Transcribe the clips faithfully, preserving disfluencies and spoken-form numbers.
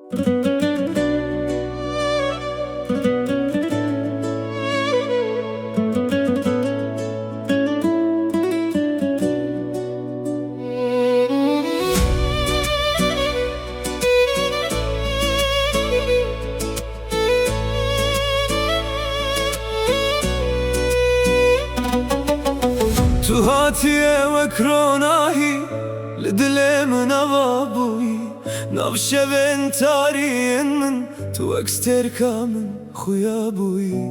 Tu hatiye wek ronahî, li dilê min ava bûyî. Nav şevên tarî yên min, tu wek stêrka min xuya bûyî.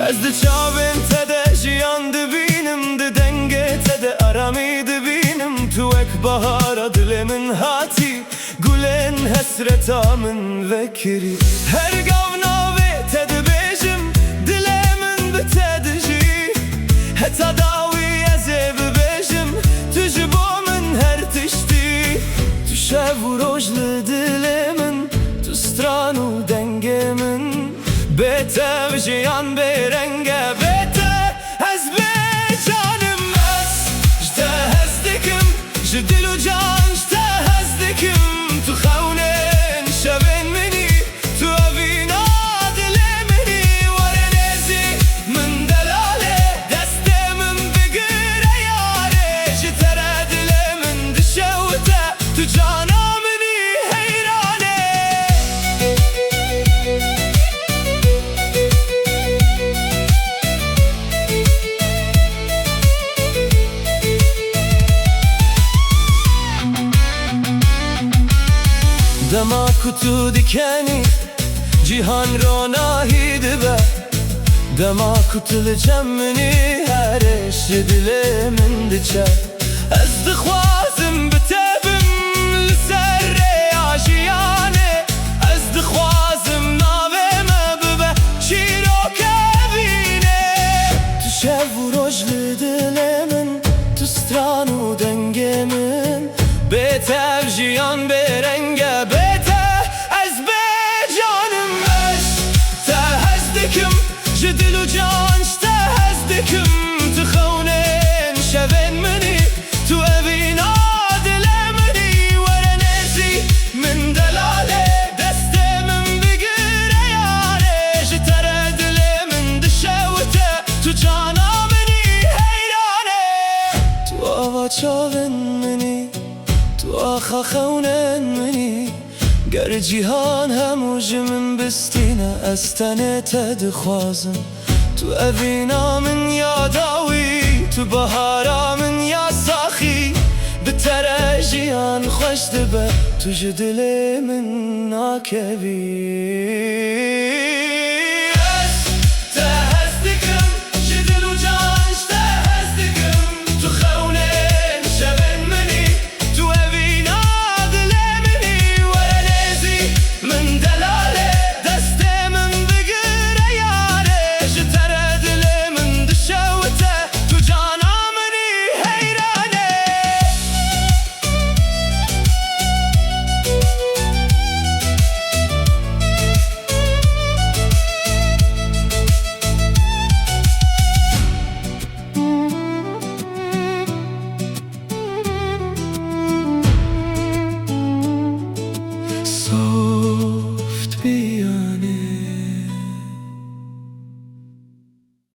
Ez di çavên te de jiyan dibînim, di dengê te de aramî dibînim. Tu wek bahara dilê min hatî, gulên hesreta min vekirî. Her gav navê te dibêjim, dilê min bi te dijî. Heta dawî ez ê bibêjim, tu ji bo min her tiştî. Tu şev û roj li dilê min, tu stran û dengê min. Bê te ev jiyan bêreng e, bê te ez bê canim. Ez ji te hez dikim, ji dil û can ji te hez dikim. Tu xewnên şevên min î, tu evîna dilê min î. Were nêzî min delalê, destê min bigire yarê. Ji te re dilê min dişewite, tu cana min î heyranê. Dema ku tu dikenî, cîhan ronahî dibe. Dema ku tu li cem min î, her êş ji dilê min diçe. Ez dixwazim bi te bim li ser rêya jiyanê. Ez dixwazim navê me bibe çîrok evînê. Tu şev û roj li dilê min, tu stran û dengê min. Bê te ev jiyan bêreng e, bê te ez bê canim. Ez te hez dikim, ji dil û can ji te hez dikim. Tu xewnên şevên min î, tu evîna dilê min î. Were nêzî min delalê, destê min bigire yarê. Ji te re dilê min dişewite, tu cana min î heyranê. Tu ava çavên min î, tu axa xewnên min î. Ger cîhan hemû ji min bistîne, ez tenê te dixwazim. Tu evîna min ya dawî, tu bahara min ya saxî. Bi te re jiyan xweş dibe, tu ji dilê min nakevî.